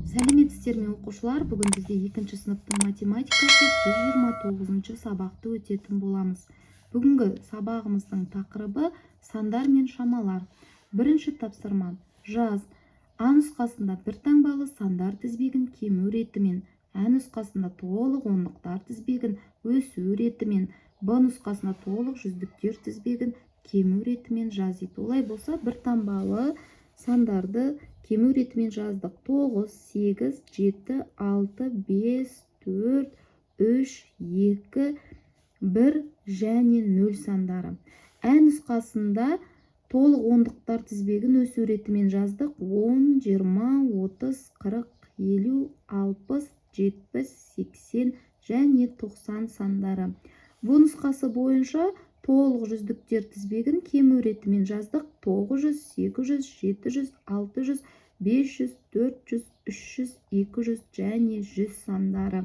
Сәлеметсіздер ме, оқушылар! Бүгін бізде екінші сыныптың математикасы 129 сабақты өтетін боламыз. Бүгінгі сабағымыздың тақырыбы: сандар мен шамалар. Бірінші тапсырма: жаз. А нұсқасында бір таңбалы сандар тізбегін кему ретімен, ә нұсқасында толық ондықтар тізбегін өсу ретімен, б нұсқасында толық жүздіктер тізбегін кему ретімен жаз дейді. Олай болса, бір таңбалы сандарды кему ретімен жаздық: 9, 8, 7, 6, 5, 4, 3, 2, 1 және 0 сандары. Ә нұсқасында толық ондықтар тізбегін өсу ретімен жаздық: 10, 20, 30, 40, 50, 60, 70, 80 және 90 сандары. Б нұсқасы бойынша толық жүздіктер тізбегін кему ретімен жаздық: 900, 800, 700, 600, 500, 400, 300, 200 және 100 сандары.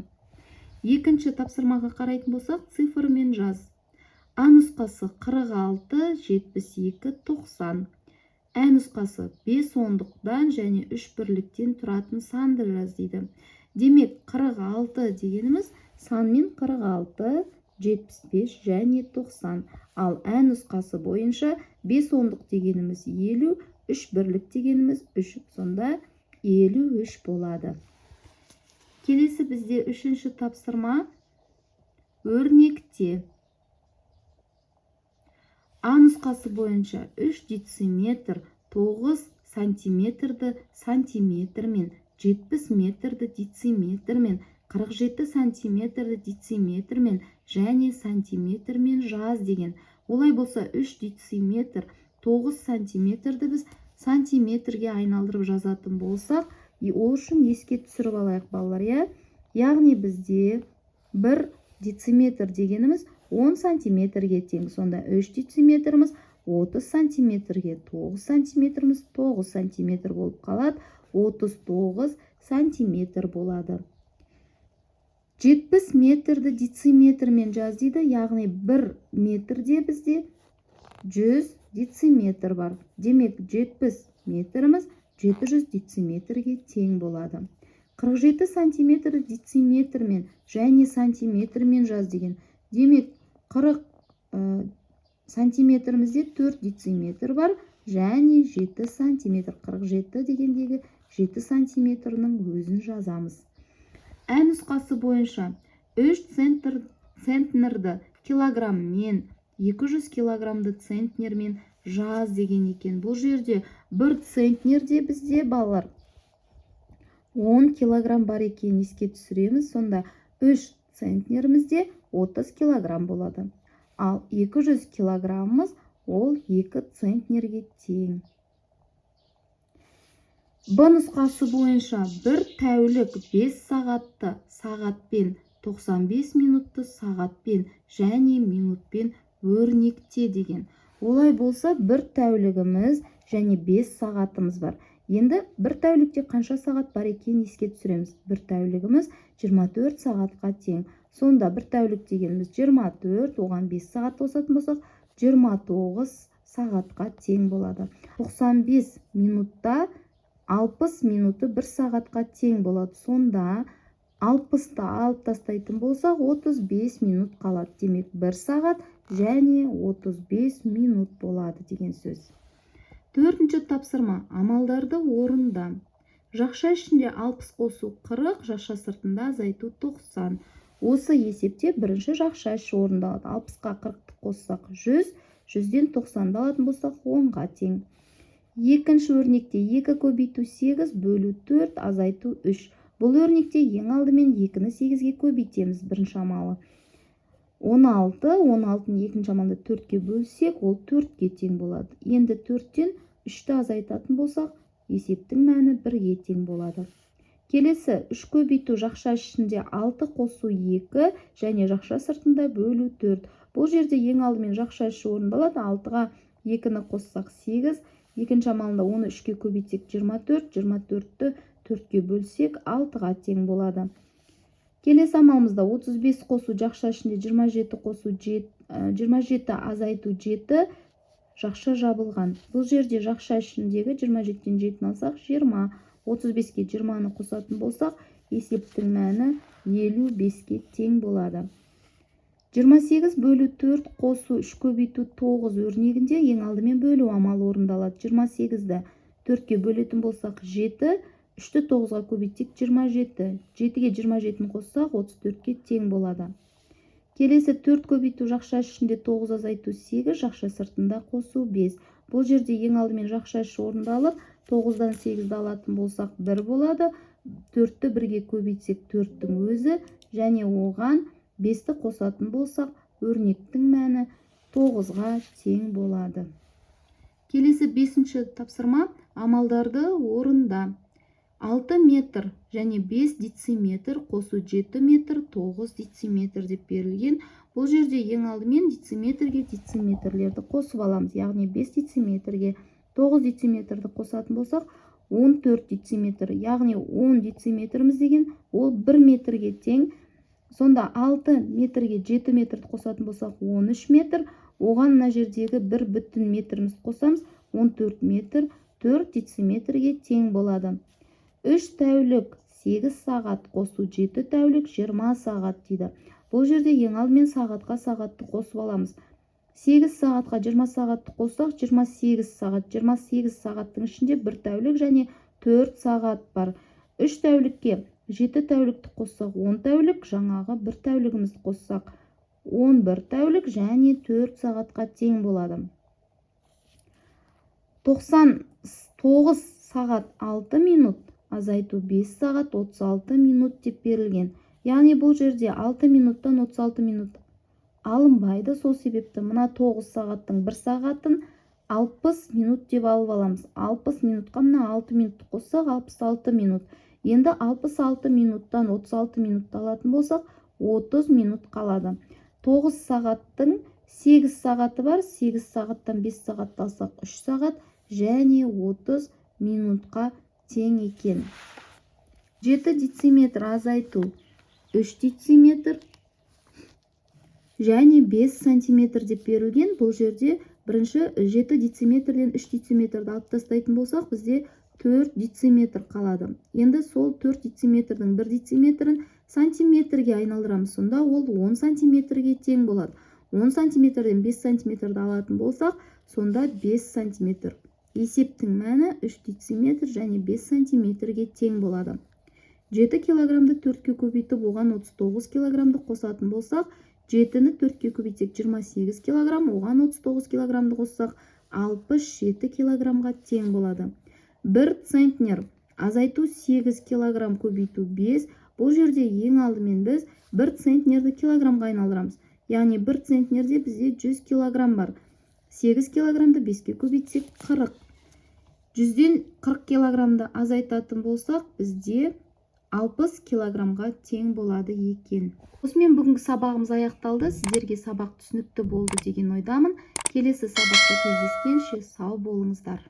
Екінші тапсырмаға қарайтын болсақ, цифрмен жаз. А нұсқасы: 46, 72, 90. Ә нұсқасы: 5 ондықтан және 3 бірліктен тұратын санды жаз дейді. Демек, 46 дегеніміз санмен 46, 75 және 90. Ал ә нұсқасы бойынша 5 ондық дегеніміз 50, 3 бірлік дегеніміз 3, сонда 53 болады. Келесі бізде үшінші тапсырма: өрнекте. А нұсқасы бойынша 3 дециметр 9 сантиметрді сантиметрмен, 70 метрді дециметрмен, 47 сантиметрді дециметрмен және сантиметрмен жаз деген. Олай болса, 3 дециметр 9 сантиметрді біз сантиметрге айналдырып жазатын болсақ, ол үшін еске түсіріп алайық, балалар, иә. Яғни бізде 1 дециметр дегеніміз 10 сантиметрге тең. Сонда 3 дециметріміз 30 сантиметрге, 9 сантиметріміз 9 сантиметр болып қалады, 39 сантиметр болады. 70 метрді дециметрмен жаз дейді. Яғни 1 метрде бізде 100 дециметр бар. Демек, 70 метріміз 700 дециметрге тең болады. 47 сантиметрді дециметрмен және сантиметрмен жаз деген. Демек, 40 сантиметрімізде 4 дециметр бар және 7 сантиметр. 47 дегендегі 7 сантиметрінің өзін жазамыз. Ә нұсқасы бойынша 3 центнерді килограмммен, 200 килограммды центнермен жаз деген екен. Бұл жерде бір центнерде бізде, балалар, 10 килограмм бар екенін еске түсіреміз. Сонда 3 центнерімізде 30 килограмм болады. Ал 200 килограммымыз ол 2 центнерге тең. Б нұсқасы бойынша бір тәулік 5 сағатты сағатпен, 95 минутты сағатпен және минутпен өрнекте деген. Олай болса, бір тәулігіміз және 5 сағатымыз бар. Енді бір тәулікте қанша сағат бар екенін еске түсіреміз. Бір тәулігіміз 24 сағатқа тең. Сонда бір тәулік дегеніміз 24, оған 5 сағат қосатын болсақ, 29 сағатқа тең болады. 95 минутта 60 минуты бір сағатқа тең болады. Сонда 60-ты алып тастайтын болсақ, 35 минут қалады. Демек, 1 сағат және 35 минут болады деген сөз. Төртінші тапсырма: амалдарды орында. Жақша ішінде 60 қосу 40, жақша сыртында азайту 90. Осы есепте бірінші жақша іші орындалады. 60-қа 40-ты қоссақ, 100, 100-ден 90-ды алатын болсақ, 10-ға тең. Екінші өрнекте 2 көбейту 8 бөлу 4 азайту 3. Бұл өрнекте ең алдымен 2-ні 8-ге көбейтеміз. Бірінші амалы 16. 16-ны екінші амалда 4-ке бөлсек, ол 4-ке тең болады. Енді 4-тен 3-ті азайтатын болсақ, есептің мәні 1-ге тең болады. Келесі 3 көбейту жақша ішінде 6 қосу 2 және жақша сыртында бөлу 4. Бұл жерде ең алдымен жақша іші орындалады. 6-ға 2-ні қоссақ, 8. Екінші амалында оны 3-ке көбейтсек, 24. 24-ті 4-ке бөлсек, 6-ға тең болады. Келесі амалымызда 35 қосу жақша ішінде 27 қосу 27 азайту 7, жақша жабылған. Бұл жерде жақша ішіндегі 27-ден 7-ні алсақ, 20. 35-ке 20-ны қосатын болсақ, есептің мәні 55-ке тең болады. 28 бөлу 4 қосу 3 көбейту 9 өрнегінде ең алдымен бөлу амалы орындалады. 28-ді 4-ке бөлетін болсақ, 7, 3-ті 9-ға көбейтсек, 27. 7-ге 27-ні қоссақ, 34-ке тең болады. Келесі 4 көбейту жақша ішінде 9 азайту 8, жақша сыртында қосу 5. Бұл жерде ең алдымен жақша іші орындалып, 9-дан 8-ді алатын болсақ, 1 болады. 4-ті 1-ге көбейтсек, 4-тің өзі, және оған 5-ті қосатын болсақ, өрнектің мәні 9-ға тең болады. Келесі бесінші тапсырма: амалдарды орында. 6 метр және 5 дециметр қосу 7 метр 9 дециметр деп берілген. Бұл жерде ең алдымен дециметрге дециметрлерді қосып аламыз, яғни 5 дециметрге 9 дециметрді қосатын болсақ, 14 дециметр, яғни 10 дециметріміз деген ол 1 метрге тең. Сонда 6 метрге 7 метрді қосатын болсақ, 13 метр, оған мына жердегі бір бүтін метрімізді қосамыз, 14 метр 4 дециметрге тең болады. 3 тәулік 8 сағат қосу 7 тәулік 20 сағат дейді. Бұл жерде ең алдымен сағатқа сағатты қосып аламыз. 8 сағатқа 20 сағатты қоссақ, 28 сағат. 28 сағаттың ішінде бір тәулік және 4 сағат бар. 3 тәулікке 7 тәулікті қоссақ, 10 тәулік, жаңағы бір тәулігімізді қоссақ, 11 тәулік және 4 сағатқа тең болады. 99 сағат 6 минут азайту 5 сағат 36 минут деп берілген. Яғни бұл жерде 6 минуттан 36 минут алынбайды. Сол себепті мына 9 сағаттың 1 сағатын 60 минут деп алып аламыз. 60 минутқа мына 6 минутты қоссақ, 66 минут. Енді 66 минуттан 36 минутты алатын болсақ, 30 минут қалады. 9 сағаттың 8 сағаты бар. 8 сағаттан 5 сағатты алсақ, 3 сағат және 30 минутқа тең екен. 7 дециметр азайту 3 дециметр және 5 сантиметр деп берілген. Бұл жерде бірінші 7 дециметрден 3 дециметрді алып тастайтын болсақ, бізде 4 дециметр қалады. Енді сол 4 дециметрдің 1 дециметрін сантиметрге айналдырамыз. Сонда ол 10 сантиметрге тең болады. 10 сантиметрден 5 сантиметрді алатын болсақ, сонда 5 сантиметр. Есептің мәні 3 дециметр және 5 сантиметрге тең болады. 7 килограммды 4-ке көбейтіп, оған 39 килограммды қосатын болсақ, 7-ні 4-ке көбейтсек, 28 килограмм, оған 39 килограммды қоссақ, 67 килограммға тең болады. 1 центнер азайту 8 килограмм көбейту 5. Бұл жерде ең алдымен біз 1 центнерді килограммға айналдырамыз. Яғни 1 центнерде бізде 100 килограмм бар. 8 килограммды 5-ке көбейтсек, 40. 100-ден 40 килограммды азайтатын болсақ, бізде 60 килограммға тең болады екен. Осымен бүгінгі сабағымыз аяқталды. Сіздерге сабақ түсінікті болды деген ойдамын. Келесі сабақта кездескенше сау болыңыздар.